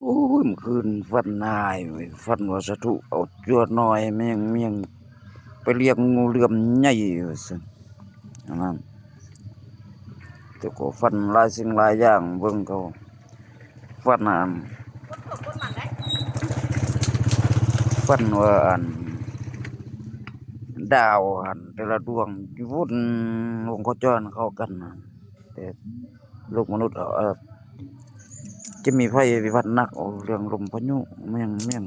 ໂອ້ຍ ມື້ຄືນຝັນຮ້າຍເວີຍ ຝັນວ່າສາທຸເອົາຈົວນ້ອຍແມ່ງໆ ໄປລ້ຽງງູເຫຼື້ອມໃຫຍ່ວ່າຊັ້ນ ອັນນັ້ນ ແຕ່ກໍຝັນຫຼາຍສິ່ງຫຼາຍຢ່າງ ເບິ່ງເຂົາ ຝັນອັນ ຝັນວ່າອັນ ດາວຫັ້ນແຕ່ລະດວງວົນວົງໂຄຈອນເຂົ້າກັນ ແຕ່ໂລກມະນຸດ ເອີ ຈະມີໄພພິບັດໜັກ ເລື່ອງລົມພາຍຸແມ່ງ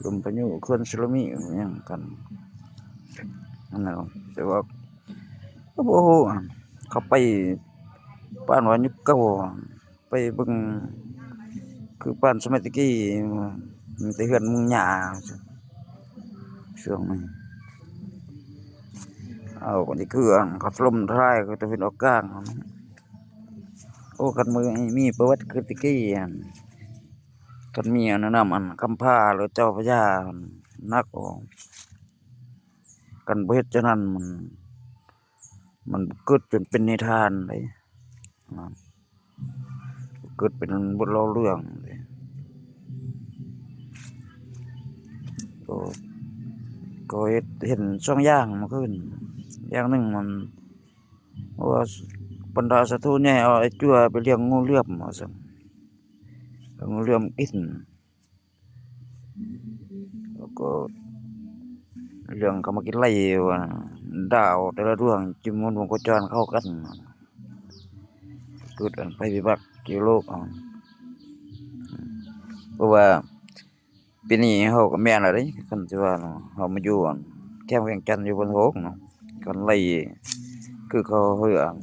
ໆ ລົມພາຍຸ ເຂື່ອນສຸນາມິຫຍັງກັນ ນັ້ນແຫຼະ ແຕ່ວ່າກໍບໍ່ຮູ້ ເຂົາໄປປານວ່າຍຸກເກົ່າ ໄປເບິ່ງຄືປານສະໄໝແຕ່ກີ້ ມີແຕ່ເຮືອນມຸງຫຍ້າ ຊ່ວງນີ້ ເອົາ ກໍນີ້ຄືອັນ ເຂົາຖະຫຼົ່ມທະລາຍ ກໍຕາເວັນອອກກາງ ໂອ້ ຄັນມີ ມີປະຫວັດຄືແຕ່ກີ້ ຄັນມີອັນນັ້ນນຳ ອັນກຳພ້າ ຫຼືເຈົ້າພະຍາ ໜັກ ໂອ້ ຄັນບໍ່ເຮັດຈັ່ງນັ້ນ ມັນ ມັນເກີດຈົນເປັນນິທານເດ້ ເກີດເປັນບົດເລົ່າເລື່ອງເດ້ ກໍ ກໍເຮັດ ເຫັນສອງຢ່າງເມື່ອຄືນ ຢ່າງໜຶ່ງມັນວ່າບັນດາສາທຸໃຫຍ່ເອົາໄອ້ຈົວໄປລ້ຽງງູເຫຼື້ອມວ່າຊັ້ນ ເອົາງູເຫຼື້ອມກິນ ແລ້ວກໍເລື່ອງເຂົາມາກິນໄລ່ວ່າ ດາວແຕ່ລະດວງຈິມວນວົງໂຄຈອນເຂົ້າກັນ ເກີດອັນໄພພິບັດຢູ່ໂລກເຮົາ ເພາະວ່າປີນີ້ເຮົາກໍແມ່ນແລ້ວເດ້ ຄັນຊິວ່າເນາະ ເຮົາມາຢູ່ອັນແຄມວຽງຈັນຢູ່ເມືອງໂຮງເນາະ ຄັນໄລ່ຄືເຂົາເຮີອັນ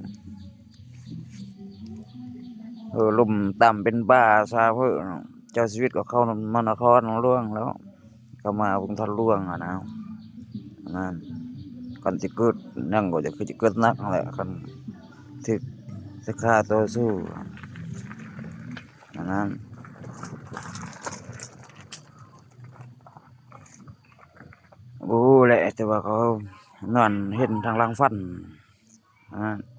ເຮີລົມຕຳເປັນບ້າຊາເຮີເນາະ ເຈົ້າຊີວິດກໍເຂົ້າມານະຄອນຫຼວງແລ້ວ ເຂົ້າມາເບິ່ງທາດຫຼວງຫັ້ນນະ ອັນນັ້ນ ຄັນຊິເກີດຫຍັງກໍຈະ ຄືຊິເກີດໜັກຫັ້ນແຫຼະ ຄັນຖືກສາຂາຕໍ່ສູ້ ອັນນັ້ນ ບໍ່ຮູ້ແຫຼະ ແຕ່ວ່າເຂົານອນເຫັນທາງຫຼັງຝັນ ອັນນັ້ນ.